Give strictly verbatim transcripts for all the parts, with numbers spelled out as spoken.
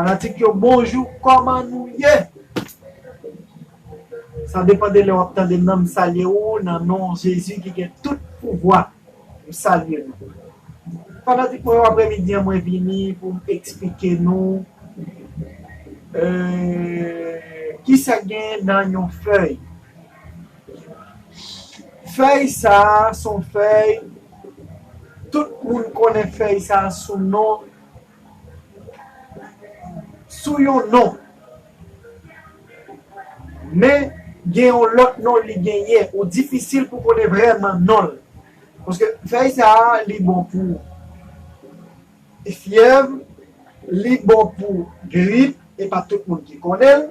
Fanatik yo, bonjou, kòman nou ye? Sa depann de lè w ap tande m nan, m salye ou nan non Jezi ki gen tout pouvwa. M salye nou. Fanatik mwen yo, aprèmidi an, mwen vini pou m eksplike nou, euh, ki sa gen nan yon fèy. Fèy sa a, se yon fèy, tout moun konnen fèy sa a sou non, sou yon non. Men, gen yon lòt non li genyen, ou difisil pou konnen vrèman non l. Paske fèy sa a, li bon pou fyèv, li bon pou grip, e pa tout moun ki konnen l.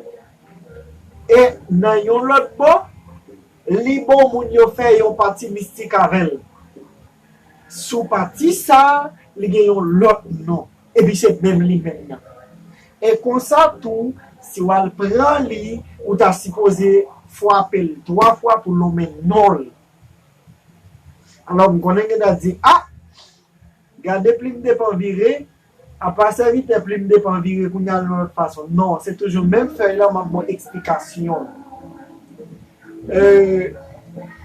E nan yon lòt bò, li bon moun yo fè yon pati mistik avè l. Sou pati sa a, li gen yon lòt non. Epi se menm li menm nan. E konsa tou, si w al pran li, ou ta sipoze frape l twa fwa pou nonmen non l. Alò, m konnen gen ta di, a, gade plim depan vire, apa sèvitè plim depan vire kounye a l yon lòt fason. Non, se toujou menm fèy la, m ap ba w eksplikasyon l. Euh,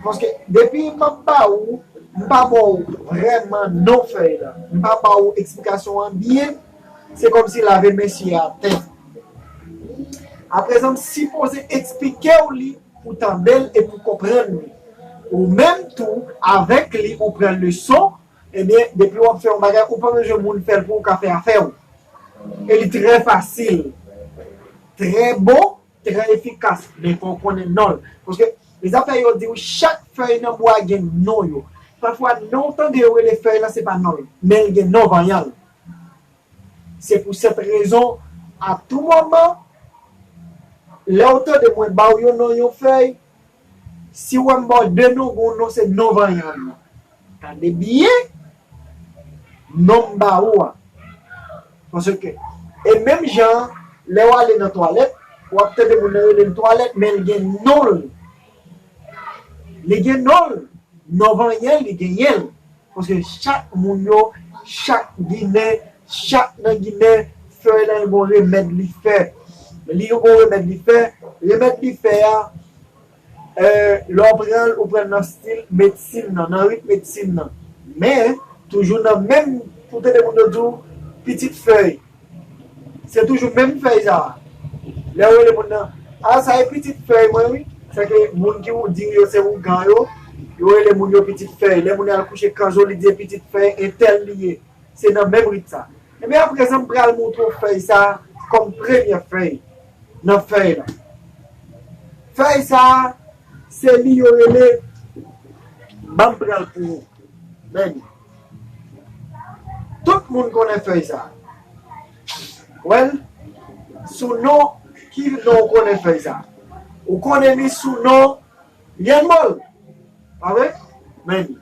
paske depi m ap ba ou, m pa ba w vrèman non fèy la. M pa ba ou eksplikasyon an byen, se kòmsi lave men sye atè. Aprezan, m sipoze eksplike w li pou tande l e pou konprann li. Ou menm tou, avèk li, ou pran leson, ebyen, depi w ap fè yon bagay, ou pa bezwen moun fè l pou ou ka fè afè w. E li trè fasil, trè bon, trè efikas, men fò w konnen non l. Paske, lèzafè yo di w chak fèy nan bwa gen non yo. Pafwa, non w tande yo rele fèy la, se pa non l, men l gen non vanyan l. Se pou sèt rezon, a tou moman, lè w tande mwen ba w yon non yon fèy, si w wè m ba w de non, gen yon non se non vanyan l. Tande byen non m ba ou a. Paske, e menm jan an, lè w ale nan twalèt, w ap tande moun nan rele l twalèt, men l gen non l. Li gen non l. Non vanyan l, li genyen l. Paske chak moun yo, chak Ginen, chak nan Ginen, fèy la, li gon remèd li fè. Li gon remèd li fè. Remèd li fè a, euh, lè w pran l, ou pran l nan stil medsin nan, nan rit medsin nan. Men, toujou nan menm, pou tande moun yo di w, pitit fèy. Se toujou menm fèy sa a. Lè yo rele moun nan, a, sa e pitit fèy mwen, wi. Sèke moun ki ou di yo se ougan yo, yo rele moun yo pitit fèy. Lè moun nan al kouche kanzo, li di e pitit fèy entèl li ye. Se nan menm rit sa. Ebyen, aprezan, m pral montre w fèy sa a kòm premye fèy nan fèy la. Fèy sa a, se li yo rele, ban m pran l pou ou. Men li. Tout moun konnen fèy sa. Wè l? Sou non, ki non ou konnen fèy sa? Ou konnen li sou non lyann mòl. Pa vre? Men li.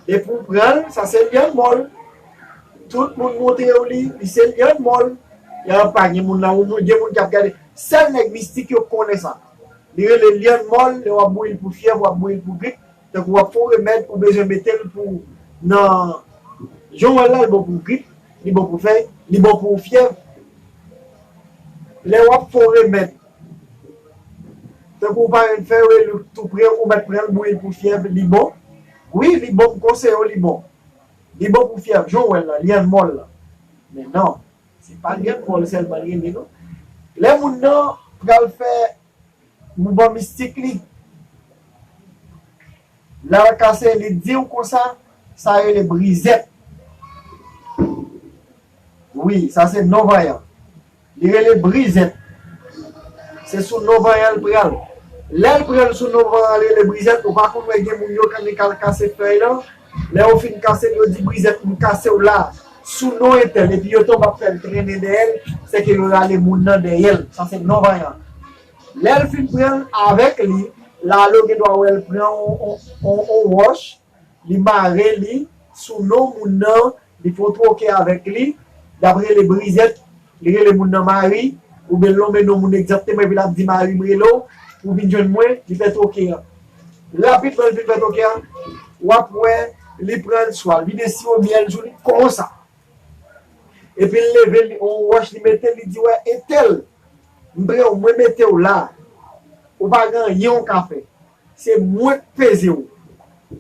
Depi w pran l, sa se lyann mòl. Tout moun montre w li, li se lyann mòl. Ya pa gen moun la, ou gen moun k ap gade. Sèl nèg mistik yo konnen sa. Li rele lyann mòl, lè w ap bouyi l pou fyèv, w ap bouyi l pou grip. Tankou w ap fè yon remèd, ou bezwen mete l pou nan jan w wè l la, li bon pou grip, li bon pou fèy, li bon pou fyèv. Lè w ap fè yon remèd, tankou w pa jwenn fèy, ou rele tou pre, ou mèt pran l, bouyi l pou fyèv, li bon. Wi, li bon, m konseye w, li bon. Li bon pou fyèv, jan w wè l la, lyann mòl la. Men non, se pa lyann mòl sèlman l rele, non. Lè moun nan pral fè mouvman mistik li, l al kase, li di w konsa, sa rele brizèt. Wi, sa se non vanyan. Li rele brizèt. Se sou non vanyan l pral. Lè l pran l sou non vanyan l rele brizèt, ou pa konn wè gen moun yo k annik al kase fèy lan. Lè yo fin kase l, yo di brizèt, m kase w la. Sou non entèl, epi yo tonbe ap fè l trennen dèyè l, sèke yo rale moun nan dèyè l. Sa se non vanyan. Lè l fin pran l avèk li, la yo gen dwa wè l pran on, on, on, on wòch, li mare li sou non moun nan, li fè yon twoke avèk li, l ap rele brizèt, li rele moun nan Mari, oubyen l nonmen non moun egzakteman, epi l ap di, Mari, m rele w, ou vin jwenn mwen, li fè twoke a. Rapidman, li fin fè twoke a, w ap wè, li pran l, swa l vide siwo myèl sou li, konsa. Epi l leve, li, yon wòch li mete, li di, wè, entèl, m pran w, mwen mete w la. Ou pa gen anyen w ka fè. Se mwen k peze w.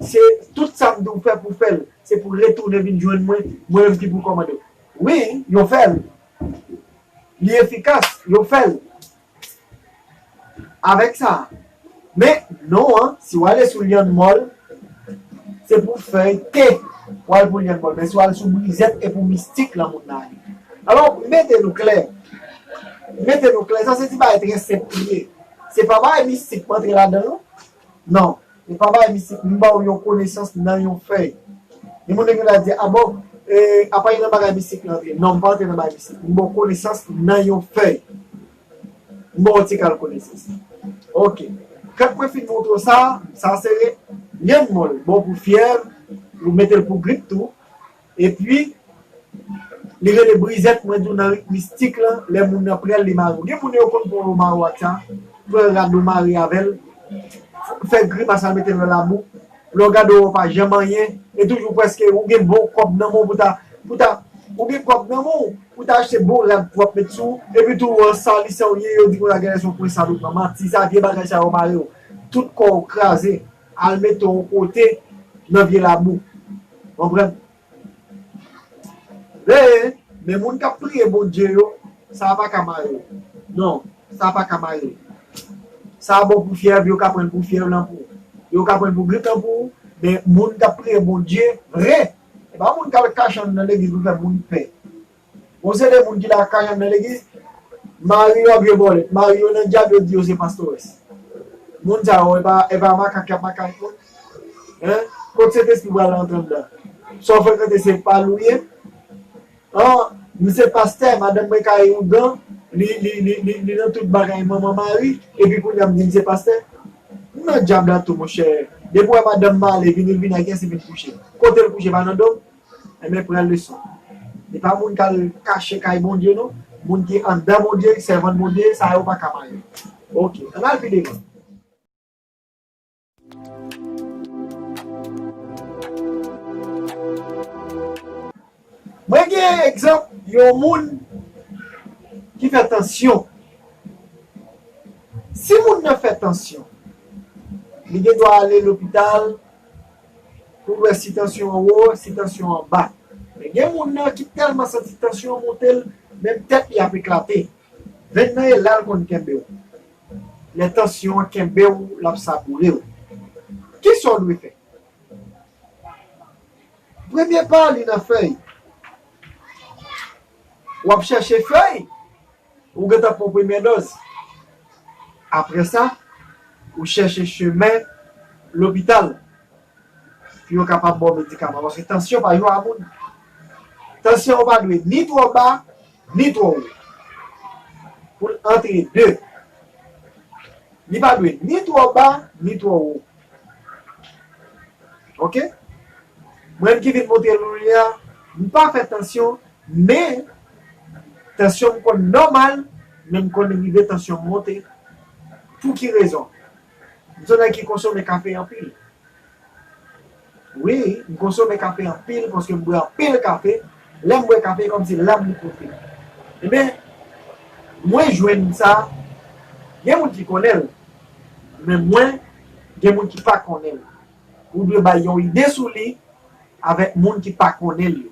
Se tout sa m di w fè pou w fè l. Se pou w retounen vin jwenn mwen, mwen menm ki pou kòmande w. Wi, yo fè l. Li efikas, yo fè l. Avèk sa. Men, non an, si w ale sou lyann mòl, se pou fèy te w al pou lyann mòl. Men si w al sou brizèt, e pou mistik lan moun nan ale. Alò, mete nou klè. Mete nou klè, sa se ti bagay trè senp li ye. Se pa bagay mistik m antre ladan l, non. Non. E pa bagay mistik, m ba w yon konesans nan yon fèy. Gen moun ki ta di, a bon, e, apa e nan bagay mistik lan antre? Non, m pa antre nan bagay mistik. M ba w konesans nan yon fèy. M ba w yon ti kal konesans. Ok. Kan mwen fin montre w sa, sa se lyann mòl. Bon pou fyèv, ou mete l pou grip tou. Epi, li rele brizèt, mwen di w nan rit mistik lan, lè moun nan pran l, li mare w. Gen moun yo konn pran yon mawo ak sa, pran rad ou mare avè l, fè grimas al mete l nan labou. Lè w gade w pa janm anyen, e toujou prèske ou gen bon kòb nan men w pou ta, pou ta, ou gen kòb nan men w, pou ta achte bon rad pwòp met sou, epi tou w an sali san w ye, yo di konsa genlè se yon pwen sal ou pran. Manti, sa vye bagay sa yo mare w. Tout kò w kraze, al mete w yon kote nan vye labou. Konprann? Veye, men moun k ap priye Bondye yo, sa a pa ka mare yo. Non, sa a pa ka mare yo. Sa a bon pou fyèv, yo ka pran l pou fyèv lan pou ou. Yo ka pran l pou grip lan pou ou, men moun k ap priye Bondye vre, e pa moun k al kache anndan legliz pou fè moun pè. Gon seri de moun ki la kache anndan legliz, mari yo ap jwe bòlèt, mari yo nan dyab, yo di yo se pastores. Moun sa yo, e pa, e pa makak y ap makak moun. Hein? Kot Sentespri pral rantre anndan? Sa w frekante se pa l ou ye? An, m se pastè, madanm mwen ka ougan, li, li, li, li, li nan tout bagay manman mari, epi kounye a m di m se pastè? M nan dyab la tou, monchè. Depi w wè madanm m ale, vini, l vin ak kiyès li vin kouche? Kote l kouche, pa nan do m? Enben, pran leson. Li pa moun k al kache kay Bondye, non. Moun ki anndan Bondye, sèvant Bondye, sa yo pa ka mare. Ok, ann al pi devan. Mwen gen egzanp yon moun ki fè tansyon. Si moun nan fè tansyon, li gen dwa ale lopital pou l wè si tansyon an wo, si tansyon an ba. Men gen moun nan ki tèlman santi tansyon an monte l, menm tèt li ap eklate. Venn nan e la l konn kenbe w. Lè tansyon an kenbe w, l ap saboure w. Kisa w dwe fè? Premye pa, li nan fèy. W ap chèche fèy, ou gentan pran premyè dòz. Apre sa, ou chèche chemen lopital pou yo kapab ba w medikaman. Paske tansyon pa jwe a moun. Tansyon an pa dwe ni twò ba, ni twò wo. Pou l antre de. Li pa dwe ni twò ba, ni twò wo. Ok? Mwen ki vin montre nou li a, m pa fè tansyon, men tansyon m konn nòmal, men m konn rive tansyon m monte. Pou ki rezon? M se yon nèg ki konsome kafe anpil. Wi, m konsome kafe anpil paske m bwè anpil kafe. Lè m bwè kafe, e kòmsi lanm li pote. Ebyen, mwen jwenn sa, gen moun ki konnen l, men mwen, gen moun ki pa konnen l. Ou dwe bay yon ide sou li avèk moun ki pa konnen l yo.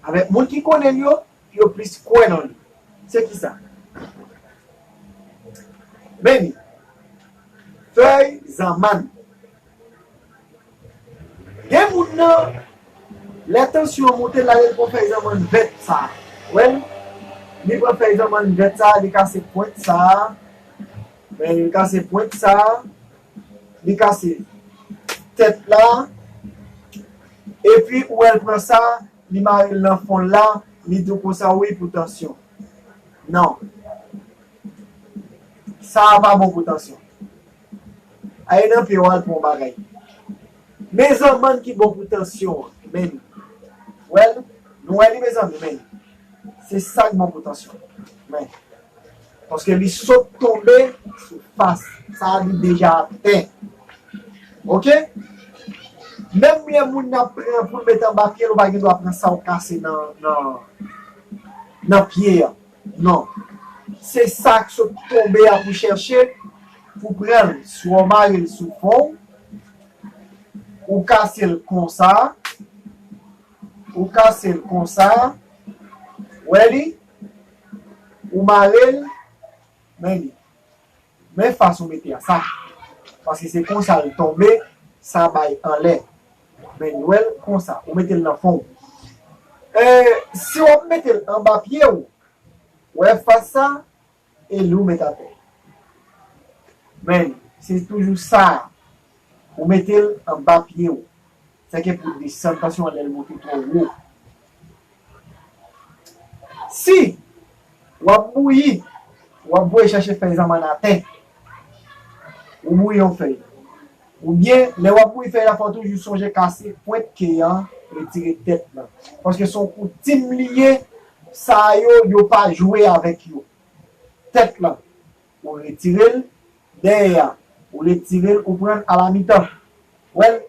Avèk moun ki konnen l yo, yo plis kwè nan li. Se kisa? Men li. Fèy zanmann. Gen moun nan, lè tansyon an monte, l ale l pran fèy zanmann vèt sa. Wè l? Li pran fèy zanmann vèt sa, li kase pwent sa. Men li kase pwent sa. Li kase tèt la. Epi, ou wè l pran sa, li mare l nan fon l la, li di w konsa, wi, pou tansyon. Non. Sa a pa bon pou tansyon. Ale nan pye w al pran yon bagay. Men zanmann ki bon pou tansyon an, men li. Wè l? Nou wè li, mezanmi, men li. Se sa k bon pou tansyon. Men. Paske li sot tonbe sou fas. Sa a li deja atè. Ok? Menm lè moun nan pran pou l mete anba pye l, ou pa gen dwa pran sa w kase nan, nan, nan pye a. Non. Se sa k sot tonbe a pou chèche, pou pran l, swa w mare l sou fon w, ou kase l konsa, ou kase l konsa, wè li, ou mare l, men li. Men fas ou mete a sa. Paske se konsa l tonbe, sa bay anlè. Men li wè l konsa, ou mete l nan fon w. E, si w ap mete l anba pye w, wè fas sa, e li w met atè. Men, se toujou sa, ou mete l anba pye w. Sèke pou desann tansyon an lè l monte twò wo. Si w ap bouyi, w ap voye chèche fèy zanmann atè, ou bouyi yon fèy. Oubyen, lè w ap bouyi fèy la, fò w toujou sonje kase pwent ke an, retire tèt lan. Paske se yon koutim li ye, sa yo, yo pa jwe avèk yo. Tèt lan, ou retire l, dèyè a, ou retire l, ou pran l alamitan. Wè l,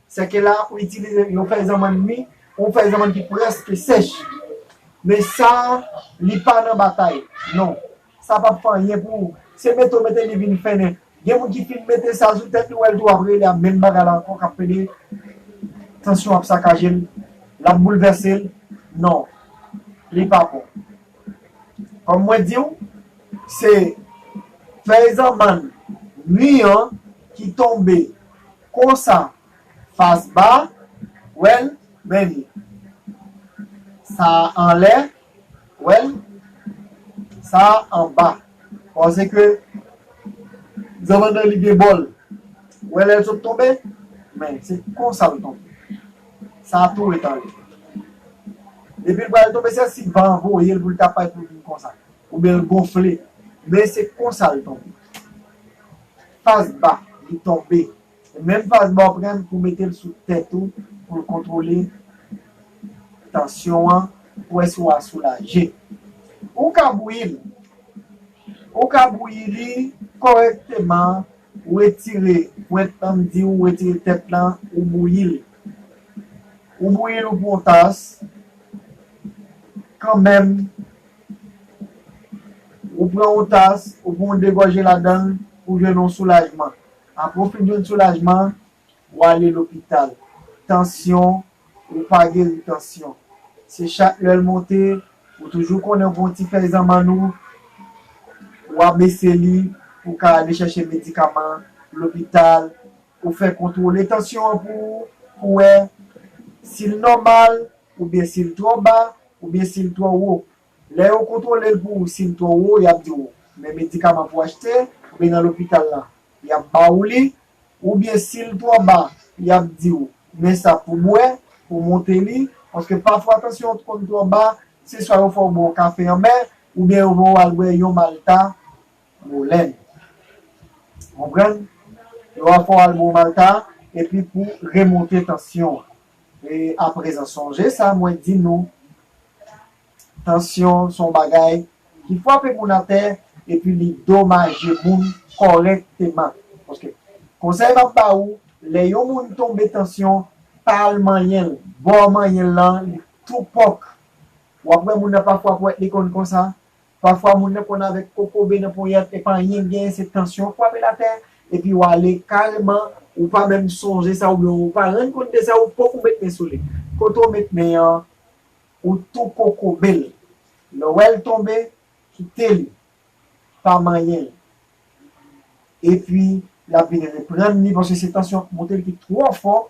sèke la, ou itilize yon fèy zanmann mi, yon fèy zanmann ki prèske sèch. Men sa, li pa nan batay. Non. Sa p ap fè anyen pou ou. Se mete w mete li vin fennen. Gen moun ki fin mete sa sou tèt li, wè l tou ap rele a menm bagay la ankò, k ap pede tansyon ap sakaje l, l ap boulvèse l. Non, li pa bon. Kòm mwen di w, se fèy zanmann mi an ki tonbe konsa, fas ba, wè l, men li. Sa anlè, wè l, sa anba. Paske zanmann nan li gen bò l. Wè lè l sot tonbe, men se konsa l tonbe. Sa tou ret anlè. Depi l pral tonbe, se si van an voye l pou l ta pare pou l vin konsa. Oubyen l gonfle. Men se konsa l tonbe. Fas ba, li tonbe. Menm fas ba w pran pou mete l sou tèt ou, pou l kontwole tansyon an, pou wè si w a soulaje. Ou ka bouyi l. Ou ka bouyi li kòrèkteman, ou retire pwent lan, m di w, ou retire tèt lan, ou bouyi l. Ou bouyi l, ou pran yon tas, kanmenm, ou pran yon tas, ou pran yon de gòje ladan l, pou jwenn yon soulajman. Apre w fin jwenn soulajman, w ale lopital. Tansyon, ou pa geri tansyon. Se chak lè l monte, ou toujou konnen w gen yon ti fèy zanmann ou, w abese li, ou ka ale chèche medikaman lopital, ou fè kontwole tansyon an pou, pou wè si l nòmal, oubyen si l twò ba, oubyen si l twò wo. Lè yo kontwole l pou ou, si l twò wo, y ap di w, men medikaman pou w achte, oubyen nan lopital la, y ap ba ou li, oubyen si l twò ba, y ap di w, men sa pou bwè, pou monte li, paske pafwa tansyon an konn twò ba, se swa yo fè w bwè yon kafe anmè, oubyen yo voye w al bwè yon malta, molèn. Konprann? Yo ap fè w al bwè yon malta, epi pou remonte tansyon an. E aprezan, sonje sa mwen di nou, tansyon se yon bagay ki frape moun atè epi li domaje moun kòrèkteman. Paske konsèy m ap ba ou, lè yon moun tonbe tansyon, pa al manyen l. Bò manyen l lan, li tou pòk. W ap wè moun nan pafwa pwèt li konn konsa. Pafwa moun nan konn avèk kokobe nan ponyèt, epi anyen k genyen se tansyon k frape l atè, epi w ale kareman, ou pa menm sonje sa, oubyen ou pa rann kont de sa, ou poko met men sou li. Kote w met men an, ou tou kokobe l. Lè w wè l tonbe, kite li. Pa manyen l. Epi, l ap vin reprann li, paske se tansyon k monte l ki twò fò,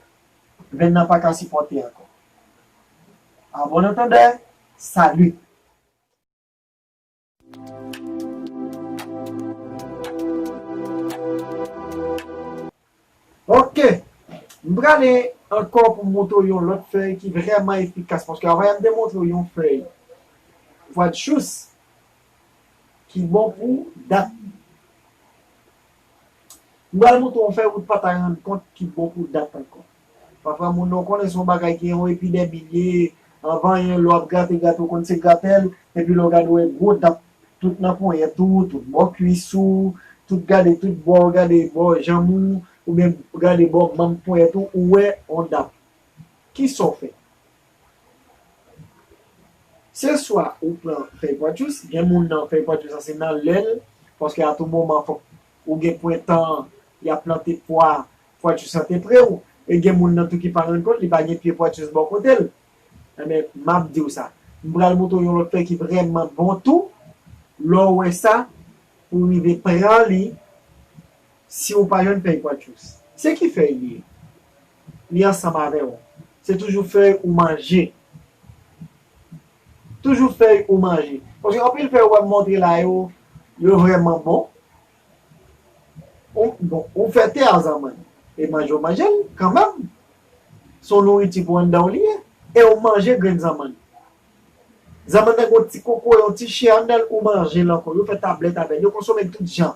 venn nan pa ka sipòte ankò. A bon antandè, salut! Ok. M prale ankò pou m montre w yon lòt fèy ki vrèman efikas. Paske avan yè m te montre w yon fèy vwadchous ki bon pou dat. M pral montre w yon fèy ou pa ta rann kont ki bon pou dat ankò. Pafwa moun nan w konnen se yon bagay ki yon epidèmi l ye, anvan anyen lè w ap grate, grate, ou konn se gratèl, epi lè w gade w wè gwo dat tout nan ponyèt ou, tout bò kwis ou, tout gade, tout bò, gade bò janm ou, oubyen gade bò manm ponyèt ou, ou wè yon dat. Kisa w fè? Se swa ou pran fèy pwatjous, gen moun nan fèy pwatjous sa se nan lè l, paske a tou moman fòk ou gen pwen tan y ap plante pwa, pwatjous lan te pre w, e gen moun nan tou ki pa rann kont li pa gen pye pwatjous bò kote l. Enben, m ap di w sa. M pral montre w yon lòt fèy ki vrèman bon tou. Lè w wè sa, pou w rive pran li, si w pa jwenn fèy pwatjous. Se ki fèy li ye? Li ansanm avè w. Se toujou fèy ou manje. Toujou fèy ou manje. Paske anpil fèy ou wè m montre la yo, yo vrèman bon. Ou, bon, ou fè te a zanmann. E manje w manje l kanmenm. Se yon nouriti pou anndan w li ye. E ou manje grenn zanmann. Zanmann nan gen yon ti koko, yon ti chen anndan l, ou manje l ankò. Yo fè tablèt avè l. Yo konsome l tout jan.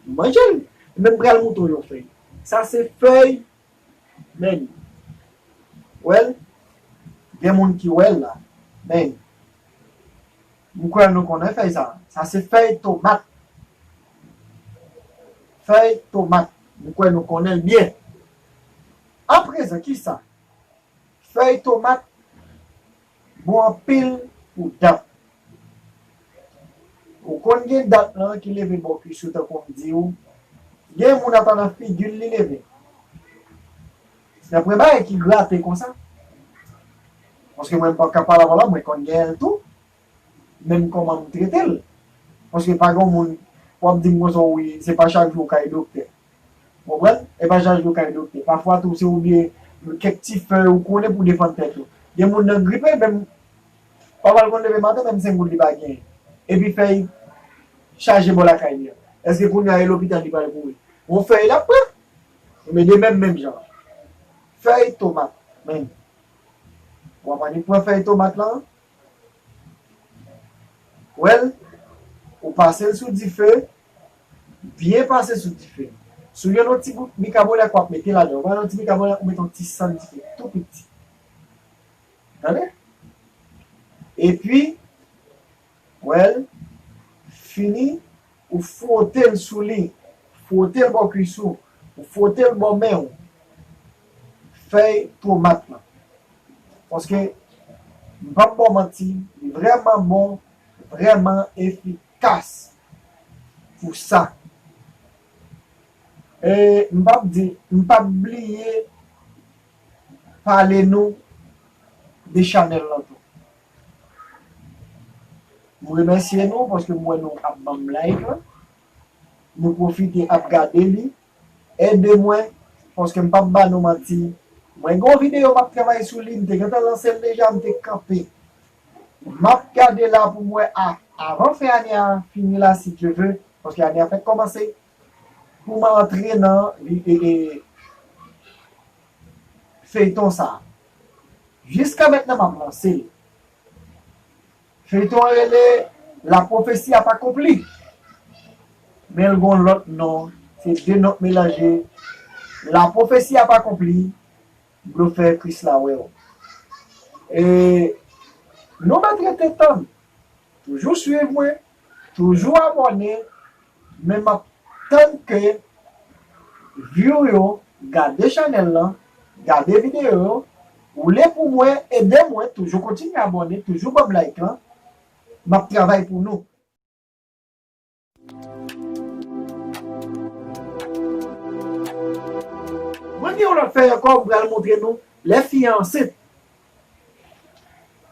Ou manje l. Men m pral montre w yon fèy. Sa se fèy Men, wè l, gen moun ki wè l la. Men, m kwè nou konnen fèy sa. Sa se fèy tomat. Fèy tomat. M kwè nou konnen l byen. Aprezan, ki sa? Fèy tomat bon anpil pou dan. Ou konn gen dat lan ki leve bò kwis ou, tankou m di w. Gen moun ata nan figi l li leve. Daprè bagay ki grate konsa. Paske mwen m pa ka pale avè w la, mwen konn gen l tou. Menm kòman m trete l. Paske pa gen moun w ap di m konsa, wi, se pa chak jou w ka al doktè. Ou konprann? E pa chak jou w ka al doktè. Pafwa tou, se oubyen kèk ti fèy ou konnen pou defann tèt ou. Gen moun nan gripe, menm papa l konn leve maten, menm senk goud li pa genyen. Epi fèy chaje bò lakay li an. Èske kounye a e lopital li pral kouri? Yon fèy l ap pran. Men de menm, menm jan. Fèy tomat. Men. W ap annik pran fèy tomat lan. Wè l, ou pase l sou dife, byen pase sou dife. Si w jwenn yon ti bout bikabonèk w ap mete ladan. Ou pa jwenn yon ti bikabonèk, ou mete yon ti sann dife tou piti. Tande? Epi, wè l, fini, ou fwote l sou li, fwote l bò kwis ou, ou fwote l bò men w, fèy tomat lan. Paske, m p ap ba w manti, li vrèman bon, vrèman efikas pou sa. E m p ap di, m p ap bliye pale nou de chanèl lan tou. M remèsye nou paske m wè nou ap ban m like lan. Nou pwofite ap gade li. Ede mwen, paske m p ap ba nou manti. Mwen gen yon videyo m ap travay sou li, m te gentan lanse l deja, m te kanpe. M ap gade la pou m wè a, avan fen ane a fini la, si Dye ve, paske ane a fèk kòmanse, pou m antre nan e, e, feyton sa a. Jiska mentnan, m ap lanse l. Feyton an rele La prophétie a pa konpli. Men l gon lòt non. Se de non k melanje. La prophétie a pa konpli. Blofè Krisla wè w. E nou mèt rete tann. Toujou swiv mwen. Toujou abòne. Men m ap tann ke view yo, gade chanèl lan, gade videyo yo, woule pou mwen, ede mwen, toujou kontinye abòne, toujou ban m like lan. M ap travay pou nou. Mwen gen yon lòt fèy ankò, m pral montre nou lè fi an ansent.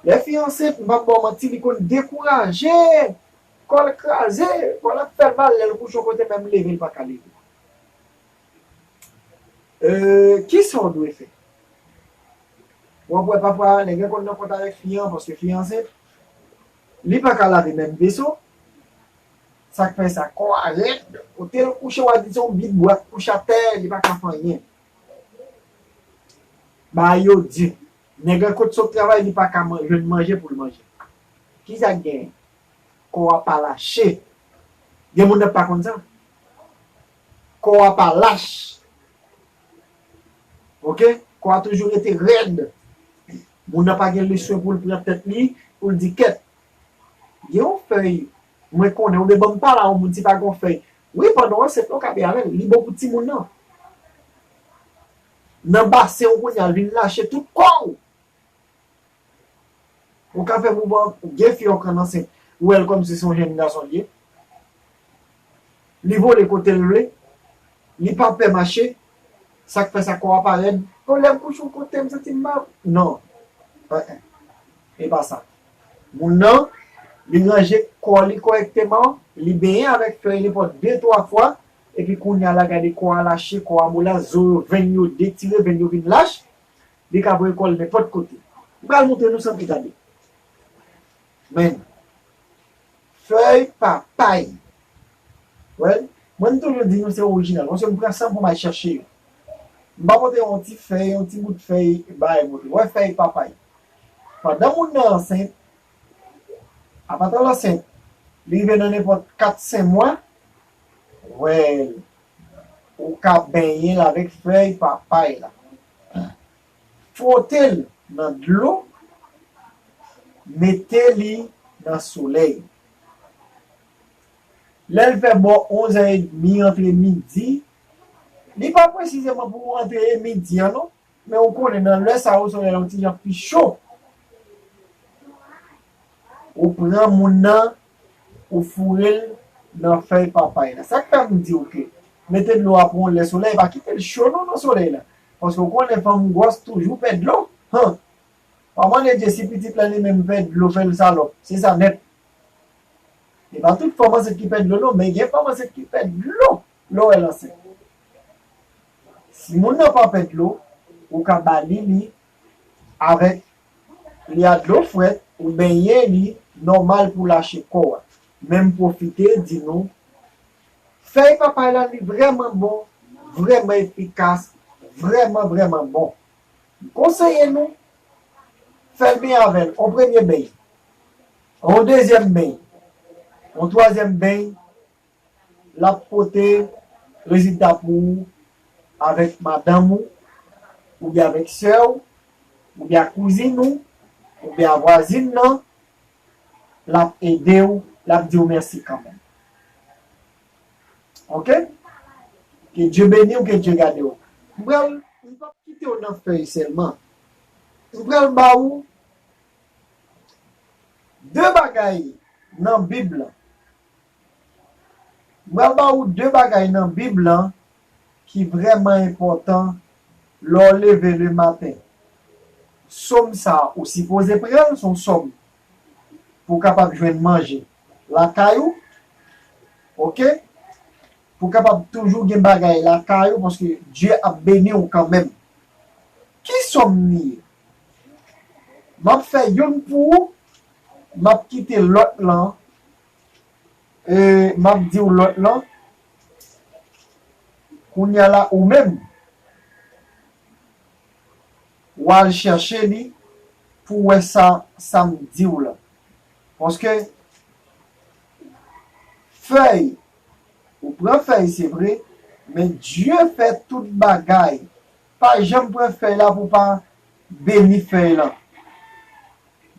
Lè fi ansent, m p ap ba w manti, li konn dekouraje, kò l kraze, kò l ap fè l mal, lè l kouche yon kote, menm leve, l pa ka leve. E, kisa w dwe fè? W ap wè pafwa, nèg lan konn nan kont avèk fi an, paske fi an ansent, li pa ka lave menm veso. Sa k fè sa, kò a rèd, kote l kouche, w a di se yon bit bwa k kouche atè, li pa ka fè anyen. Bagay yo di. Nèg lan kot sot travay, li pa ka man-, jwenn manje pou l manje. Kisa k genyen? Kò a pa lache. Gen moun nan pa konn sa. Kò a pa lach. Oke? Kò a toujou rete rèd. Moun nan pa gen leswen pou l pran tèt li, pou l di kèt. Gen yon fèy, mwen konnen, oubyen ban m pale a yon moun si pa gen yon fèy. Wi, pandan w ansent, ou ka byen avè l. Li bon pou timoun nan. Nan basen w kounye a, l vin lache tout kò w. Ou ka fè mouvman, gen fi w ka ansent, ou wè l kòmsi se yon jèn gason l ye. Li vole kote l vle. Li pa pè mache. Sa k fè sa kò a pa rèd? Bon, lè m kouche yon kote, m santi m mal. Non. Eh, eh. E pa sa. Moun nan, li ranje kò li kòrèkteman, li benyen avèk fèy nenpòt de, twa fwa, epi kounye a la, gade kò a lache, kò a mou la, zo yo, venn yo detire, venn yo vin lach, li ka voye kò l nenpòt kote. M pral montre nou sa m te gade. Men, fèy papay. Wè, mwen m toujou di nou se orijinal. Paske m pran san pou m al chèche yo. M pa pote yon ti fèy, yon ti bout fèy, bay montre. Wè fèy papay. Pandan moun nan ansent, apati l ansent, li rive nan nenpòt kat, senk mwa, wè, ou ka benyen l avèk fèy papay la. Fwote l nan dlo, mete li nan solèy. Lè l fè bò onz è edmi, antre midi, li pa presizeman pou antre midi an non, men ou konnen nan lè sa yo, solèy la yon ti jan pi cho. Ou pran moun nan, ou foure l nan fèy papay la. Sa k fè m di w ke mete dlo a pou yon lè solèy, pa kite l cho non nan solèy la. Paske ou konnen fanm gwòs toujou pè dlo. Han! Pa mande Dye si pitit la li menm pè dlo, fè l salòp. Se sa nèt. E pa tout fanm ansent ki pè dlo non, men gen fanm ansent ki pè dlo lè w wè l ansent. Si moun nan pa pè dlo, ou ka ba li li avèk li a dlo frèt, ou benyen li nòmal pou lache kò a. Men m pwofite di nou, fèy papay la li vrèman bon, vrèman efikas, vrèman, vrèman bon. M konseye nou, fè l benyen avè l, yon premye benyen, yon dezyèm benyen, yon twazyèm benyen, l ap pote rezilta pou ou avèk madanm ou, oubyen avèk sè w, oubyen ak kouzin ou, oubyen ak vwazin nan, l ap ede w, l ap di w mèsi kanmenm. Oke? Ke Dye beni w, ke Dye gade w. M pral, m p ap kite w nan fèy sèlman. M pral ba ou de bagay nan Bib la. M pral ba ou de bagay nan Bib la ki vrèman enpòtan lè w leve lematen. Sòm sa a, ou sipoze pran l, se yon sòm pou w kapab jwenn manje lakay ou, oke? Pou w kapab toujou gen bagay lakay ou, paske Dye ap beni w kanmenm. Ki sòm li ye? M ap fè youn pou ou, m ap kite lòt lan, e m ap di w lòt lan, kounye a la, ou menm, w al chèche li pou w wè sa, sa m di w la. Paske fèy, ou pran fèy, se vre, men Dye fè tout bagay. Pa janm pran fèy la pou w pa beni fèy lan.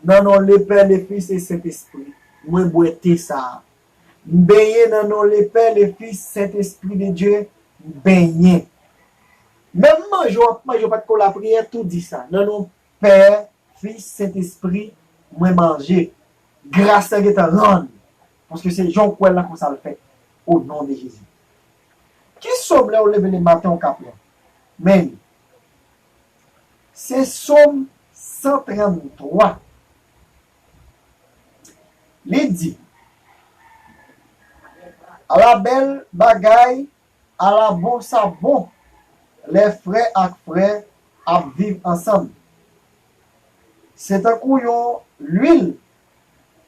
Nan non Lepè, Lefis e Sentespri, mwen bwè te sa a. M benyen nan non Lepè, Lefis, Sentespri de Dye, m benyen. Menm manje w ap manje, w pa t ko lapriyè, tou di sa. Nan non Pè, Fis, Sentespri, mwen manje. Gras la gentan rann. Paske se jan w kwè l lan konsa l fèt. O non de Jezi. Ki sòm lè w leve lematen w ka pran? Men li. Se Sòm san tranntwa. Li di, ala bèl bagay, ala bon sa bon, lè frè ak frè ap viv ansanm. Se tankou yon lwil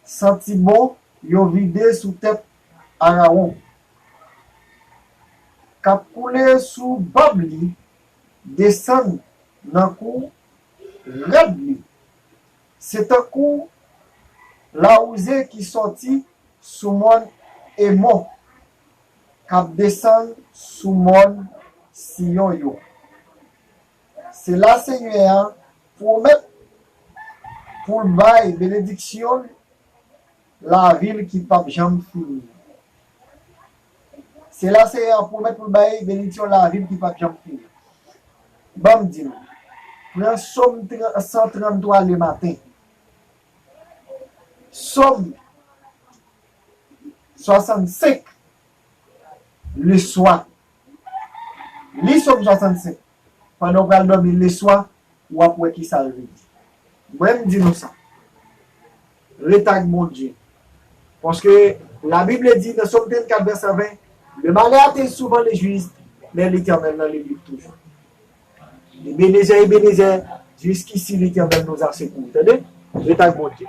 santi bon yo vide sou tèt Arawon, k ap koule sou bab li, desann nan kou rad li. Se tankou lawouze ki sòti sou mòn Emon, k ap desann sou mòn Siyon yo. Se la Senyè a pwomèt pou l bay benediksyon lavil ki p ap janm fini. Se la Senyè a pwomèt pou l bay benediksyon lavil ki p ap janm fini. Ban m di nou, pran Sòm tran-, san tranntwa lematen. Sòm swasannsenk, leswa. Li Sòm swasannsenk. Pandan w pral dòmi leswa, w ap wè ki sa l vle di. Mwen, m di nou sa. Ret ak Bondye. Paske Labib di nan Sòm trannkat, vèsè ven, le malheur atteint souvent le juste, mais l'Éternel dans le livre toujours. Ebenezè, Ebenezè, jusqu'ici l'Éternel nous a secourus. Tande? Ret ak Bondye.